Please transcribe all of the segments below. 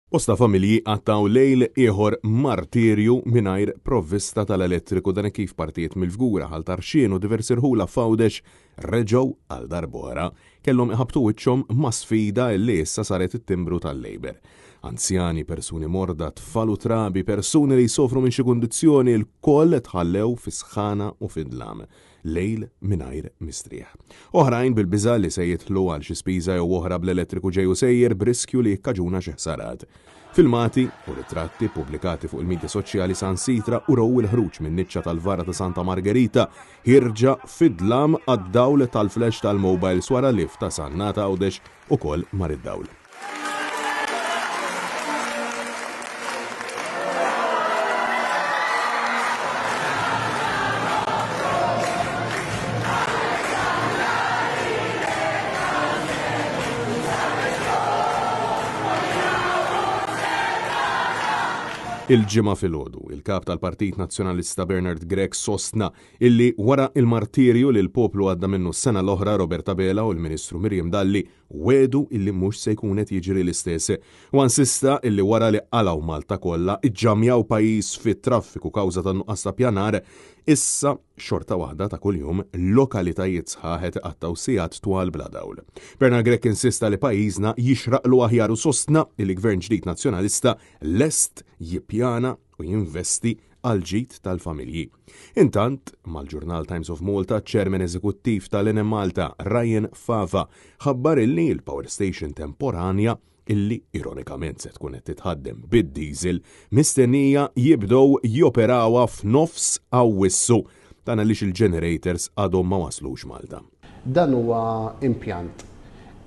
Bosta familji qattgħu lejl ieħor martirju mingħajr provvista tal-elettriku dan kif partijiet mill-Fgura, Ħal Tarxien u diversi rħula f'Għawdex reġgħu għal darb'oħra kellhom iħabbtu wiċċhom ma' sfida li issa saret it-timbru tal-Labour. Anzjani, persuni morda, tfal u trabi, persuni li jsofru minn xi kundizzjoni lkoll tħallew fi sħana u fi dlam. Lejl mingħajr mistrieħ. Oħrajn bil-biża' li se jidħlu għal xi spiża jew oħra bl-elettriku ġej u sejjer b'riskju li jikkaġuna xi ħsarat. Filmati u ritratti ppubblikati fuq il-midja soċjali sansitra urew il-ħruġ min-niċċa tal-vara ta' Santa Margherita ħierġa fid-dlam għad-dawl tal-flash tal-mobiles wara li f'Ta' Sannat Għawdex ukoll mar id-dawl. Il-Ġimgħa filgħodu, il-Kap tal-Partit Nazzjonalista Bernard Grech sostna illi wara il-martirju li l-poplu għadda minnu s-sena l-oħra Robert Abela u l-Ministru Miriam Dalli Wiegħdu illi mhux se jkun qed jiġri l-istess. Huwa insista illi wara li qalgħu Malta kollha, iġġammjaw pajjiż fit-traffiku kawża tan-nuqqas ta' pjanar, issa xorta waħda ta' kuljum lokalitajiet sħaħ qed iqattgħu sigħat twal bla dawl. Bernard Grech insista li pajjiżna jixraqlu aħjar u sostna illi Gvern ġdid Nazzjonalista lest jippjana u jinvesti għall-ġid tal-familji. Intant, mal-ġurnal Times of Malta, ċ-Chairman Eżekuttiv tal-Enemalta, Ryan Fava, ħabbar illi l-power station temporanja illi ironikament se tkun qed titħaddem bid-diesel mistennija jibdew joperawha f'nofs Awwissu. Dan għaliex il-generators għadhom ma waslux Malta. Dan huwa impjant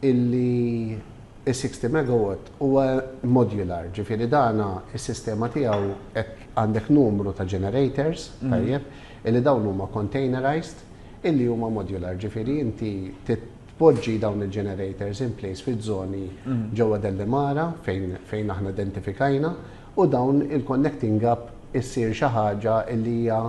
illi is-60 megawatt huwa modular, ġifieri dana s-sistema tiegħu qed għandek numru ta' generators, tajjeb, illi dawn huma containerized, illi huma modular, ġifieri inti tpoġġi dawn il-generators in place fiż-żoni ġewwa Dellimara fejn fejn aħna identifikajna u dawn il-connecting up issir xi ħaġa illi hija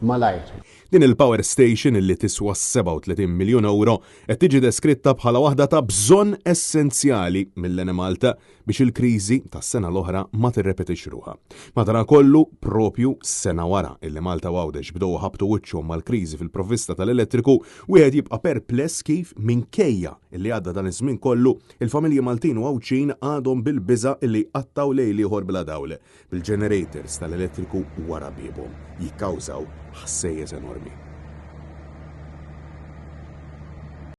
malajr. Din il-power station illi tiswa 37 miljun ewro qed tiġi deskritta bħala waħda ta' bżonn essenzjali mill-Enemalta biex il-kriżi tas-sena l-oħra ma tirrepetix ruħha. Madankollu, propju sena wara illi Malta u Għawdex bdew iħabbtu wiċċhom mal-kriżi fil-provvista tal-elettriku, wieħed jibqa' perpless kif minkejja illi għadda dan iż-żmien kollu, il-familji Maltin u Għawdxin għadhom bil-biża' illi jqattgħu lejl ieħor bla dawl. bil-ġenerators tal-elettriku wara biebhom jikkawżaw ħsejjes enormi.